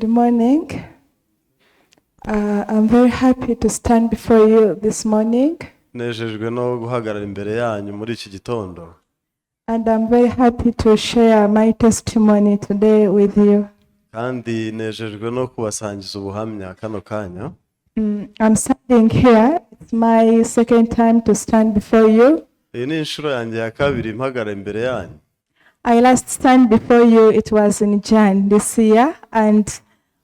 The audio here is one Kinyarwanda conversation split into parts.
Good morning. I'm very happy to stand before you this morning, Nejejwe no guhagarara imbere yanyu muri iki gitondo. And I'm very happy to share my testimony today with you. Kandi nejejwe no kubasangiza ubuhamya kano kanya. I'm standing here. It's my second time to stand before you. Iyi ni inshuro yanjye ya kabiri mpagarara imbere yanyu. I last stand before you, it was in Jan this year, and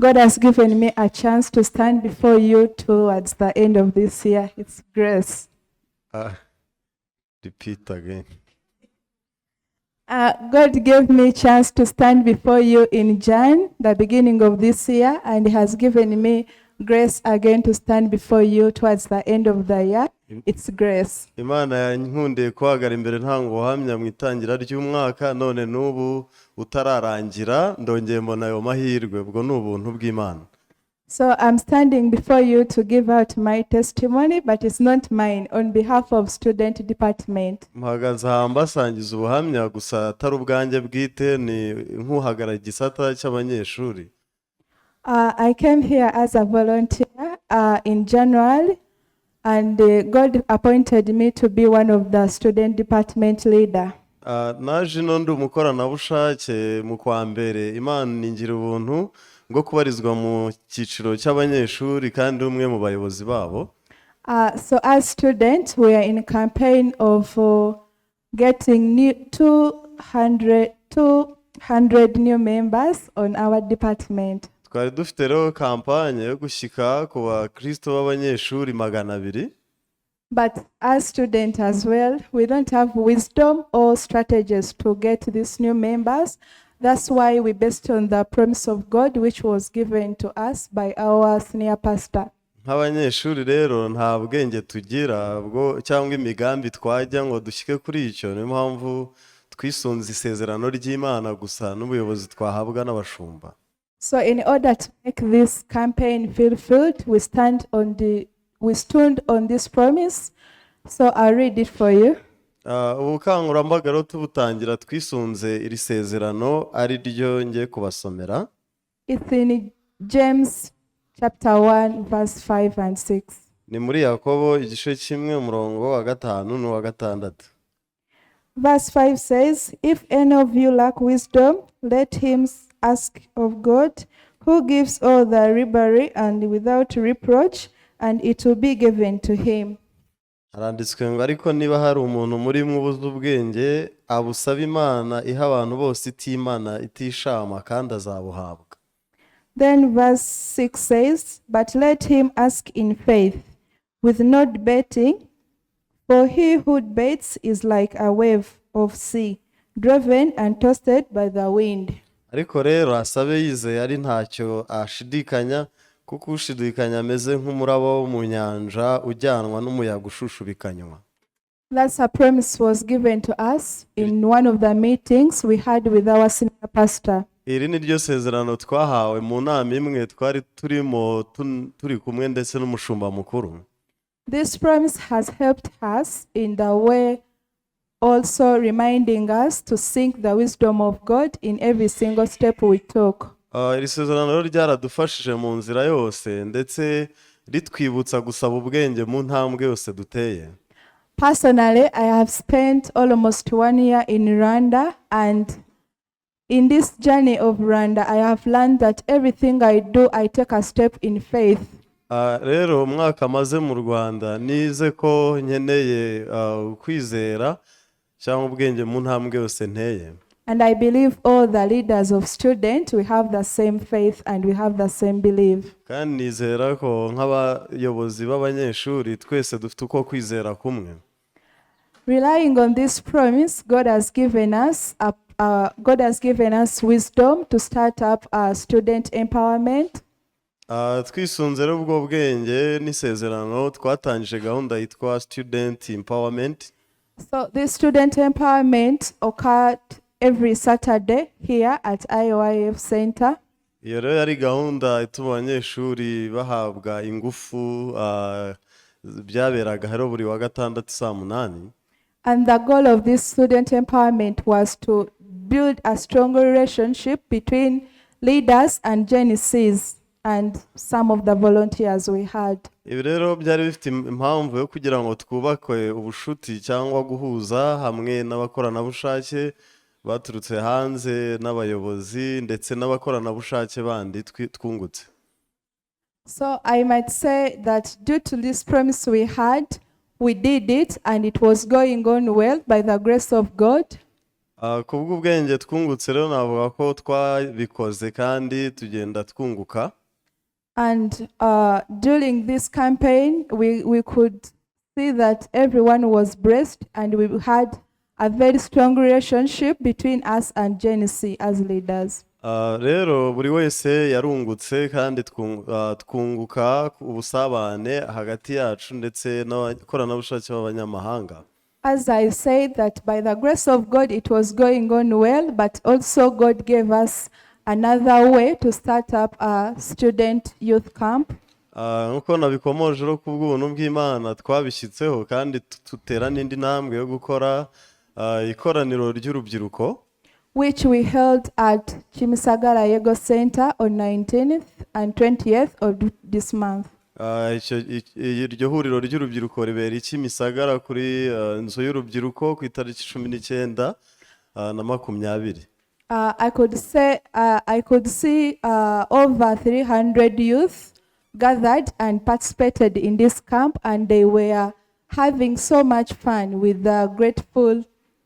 God has given me a chance to stand before you towards the end of this year. It's grace. Ah, repeat again. God gave me a chance to stand before you in Jan, the beginning of this year, and He has given me grace again to stand before you towards the end of the year. It's grace. Imana yankundiye kuhagarara imbere ntanga ubuhamya mu itangira ry'umwaka, none n'ubu utararangira ndongeye mbona ayo mahirwe. Ubwo ni ubuntu bw'Imana. So I'm standing before you to give out my testimony, but it's not mine, on behalf of student department. Mpagaze aha mbasangiza ubuhamya, gusa atari ubwanjye bwite, ni nk'uhagarara igisata cy'abanyeshuri. I came here as a volunteer in January, and God appointed me to be one of the student department leader. Ah, naje ino ndi umukoranabushake mu kwa mbere, Imana ingira ubuntu bwo kubarizwa mu cyiciro cy'abanyeshuri kandi umwe mu bayobozi babo. So as students, we are in campaign of getting new 200 new members on our department. Twari dufite rero kampanye yo gushyika ku bakristo b'abanyeshuri 200. But as students as well, we don't have wisdom or strategies to get these new members. That's why we based on the promise of God, which was given to us by our senior pastor. Nk'abanyeshuri rero nta bwenge tugira bwo cyangwa imigambi twajya ngo dushyike kuri icyo. Niyo mpamvu twisunze isezerano ry'Imana gusa n'ubuyobozi twahabwa n'abashumba. So in order to make this campaign fulfilled, we stood on this promise. So I'll read it for you. Ah, ubukangurambaga rero tubutangira twisunze iri sezerano ari ryo ngiye kubasomera. It's in James chapter 1, verse 5 and 6. Ni muri Yakobo igice kimwe, umurongo wa gatanu n'uwa gatandatu. Verse 5 says, "If any of you lack wisdom, let him ask of God, who gives all the liberally and without reproach, and it will be given to him." Haranditswe ngo: "Ariko niba hari umuntu muri mwe ubuze ubwenge, abusabe Imana iha abantu bose itimana itishama, kandi azabuhabwa." Then verse 6 says, "But let him ask in faith, with no debating, for he who debates is like a wave of sea, driven and tossed by the wind." "Ariko rero asabe yizeye ari ntacyo ashidikanya, kuko ushidikanya ameze nk'umuraba wo mu nyanja ujyanwa n'umuyaga ushushubikanywa." That's a promise was given to us in one of the meetings we had with our senior pastor. Iri ni ryo sezerano twahawe mu nama imwe twari turimo turi kumwe ndetse n'umushumba mukuru. This promise has helped us in the way, also reminding us to seek the wisdom of God in every single step we took. Ah, iri sezerano rero ryaradufashije mu nzira yose, ndetse ritwibutsa gusaba ubwenge mu ntambwe yose duteye. Personally, I have spent almost one year in Rwanda, and in this journey of Rwanda, I have learned that everything I do, I take a step in faith. Ah, rero umwaka maze mu Rwanda nize ko nkeneye kwizera cyangwa ubwenge mu ntambwe yose nteye. And I believe all the leaders of students, we have the same faith and we have the same belief. Kandi nizera ko nk'abayobozi b'abanyeshuri twese dufite uko kwizera kumwe. Relying on this promise, God has given us wisdom to start up a student empowerment. Ah, twisunze rero ubwo bwenge n'isezerano, twatangije gahunda yitwa student empowerment. So this student empowerment occurred every Saturday here at IOIF Center. Iyo rero yari gahunda ituma abanyeshuri bahabwa ingufu, byaberaga hano buri wa gatandatu saa 8. And the goal of this student empowerment was to build a stronger relationship between leaders and Genesis and some of the volunteers we had. Ibi rero byari bifite impamvu yo kugira ngo twubake ubushuti cyangwa guhuza hamwe n'abakoranabushake baturutse hanze n'abayobozi ndetse n'abakoranabushake bandi twungutse. So I might say that due to this promise we had, we did it and it was going on well by the grace of God. Kubw'ubwenge twungutse rero, navuga ko twabikoze kandi tugenda twunguka. And during this campaign, we could see that everyone was blessed and we had a very strong relationship between us and Genesis as leaders. Rero buri wese yarungutse kandi twunguka ubusabane hagati yacu ndetse n'abakoranabushake b'abanyamahanga. As I said, that by the grace of God it was going on well, but also God gave us another way to start up a student youth camp. Nk'uko nabikomoje rero, ku bw'ubuntu bw'Imana twabishyitseho kandi tutera n'indi ntambwe yo gukora ikoraniro ry'urubyiruko, which we held at Kimisagara Yego Center on 19th and 20th of this month. Iryo huriro ry'urubyiruko ribera i Kimisagara kuri inzu y'urubyiruko ku itariki 19 na 20. I could say I could see over 300 youth gathered and participated in this camp, and they were having so much fun with a grateful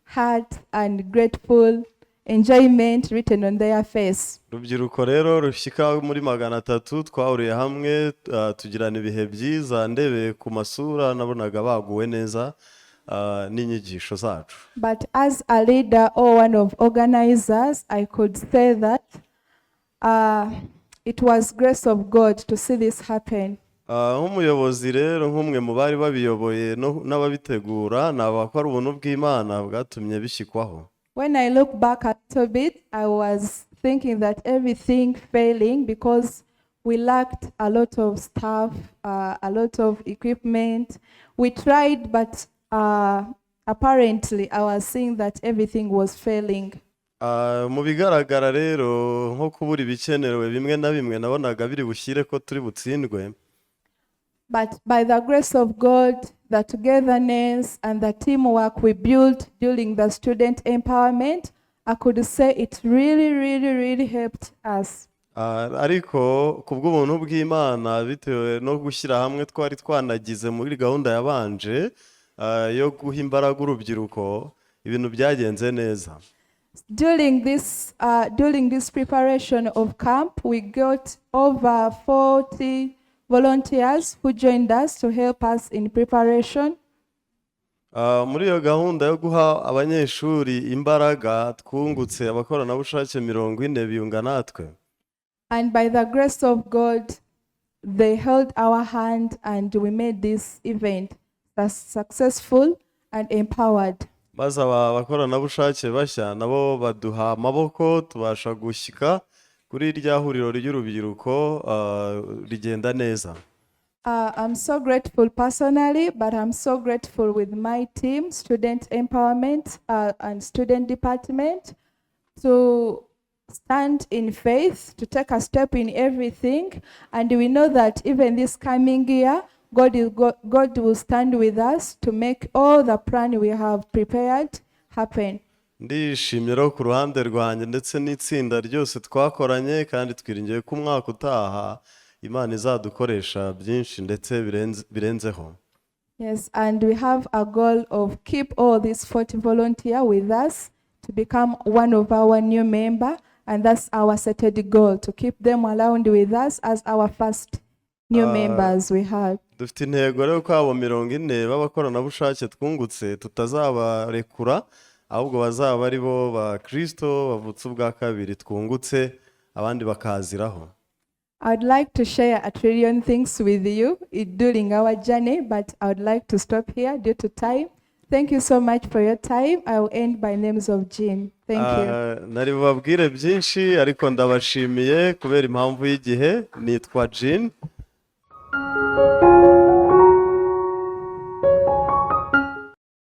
heart and grateful enjoyment written on their face. Urubyiruko rero rushyika muri 300 twahuriye hamwe, tugirana ibihe byiza. Ndebeye ku masura nabonaga baguwe neza n'inyigisho zacu. But as a leader or one of organizers, I could say that it was grace of God to see this happen. Nk'umuyobozi rero, nk'umwe mu bari babiyoboye n'ababitegura, navuga ko ari ubuntu bw'Imana bwatumye bishyikwaho. When I look back a little bit, I was thinking that everything failing because we lacked a lot of staff, a lot of equipment. We tried, but apparently I was seeing that everything was failing. Mu bigaragara rero, nko kubura ibikenewe bimwe na bimwe, nabonaga biri bushyire ko turi butsindwe. But by the grace of God, the togetherness and the teamwork we built during the student empowerment, I could say it really, really, really helped us. Ariko ku bw'ubuntu bw'Imana, bitewe no gushyira hamwe twari twanagize muri gahunda yabanje yo guha imbaraga urubyiruko, ibintu byagenze neza. During this preparation of camp, we got over 40 volunteers who joined us to help us in preparation. Muri iyo gahunda yo guha abanyeshuri imbaraga, twungutse abakoranabushake 40 biyunga natwe. And by the grace of God, they held our hand and we made this event successful and empowered. Maze aba bakoranabushake bashya nabo baduha amaboko, tubasha gushyika kuri rya huriro ry'urubyiruko, rigenda neza. I'm so grateful personally, but I'm so grateful with my team, Student Empowerment and Student Department, to stand in faith, to take a step in everything. And we know that even this coming year, God will stand with us to make all the plan we have prepared happen. Ndishimye rero ku ruhande rwanjye ndetse n'itsinda ryose twakoranye, kandi twiringiye ko umwaka utaha Imana izadukoresha byinshi ndetse birenzeho. Yes, and we have a goal of keep all these 40 volunteer with us to become one of our new member, and that's our settled goal, to keep them around with us as our first new members we have. Dufite intego rero ko abo 40 b'abakoranabushake twungutse tutazabarekura, ahubwo bazaba ari bo ba Kristo bavutse ubwa kabiri twungutse, abandi bakaziraho. I'd like to share a trillion things with you during our journey, but I would like to stop here due to time. Thank you so much for your time. I will end by names of Jean. Thank you. Nari bubabwire byinshi, ariko ndabashimiye kubera impamvu y'igihe. Nitwa Jean.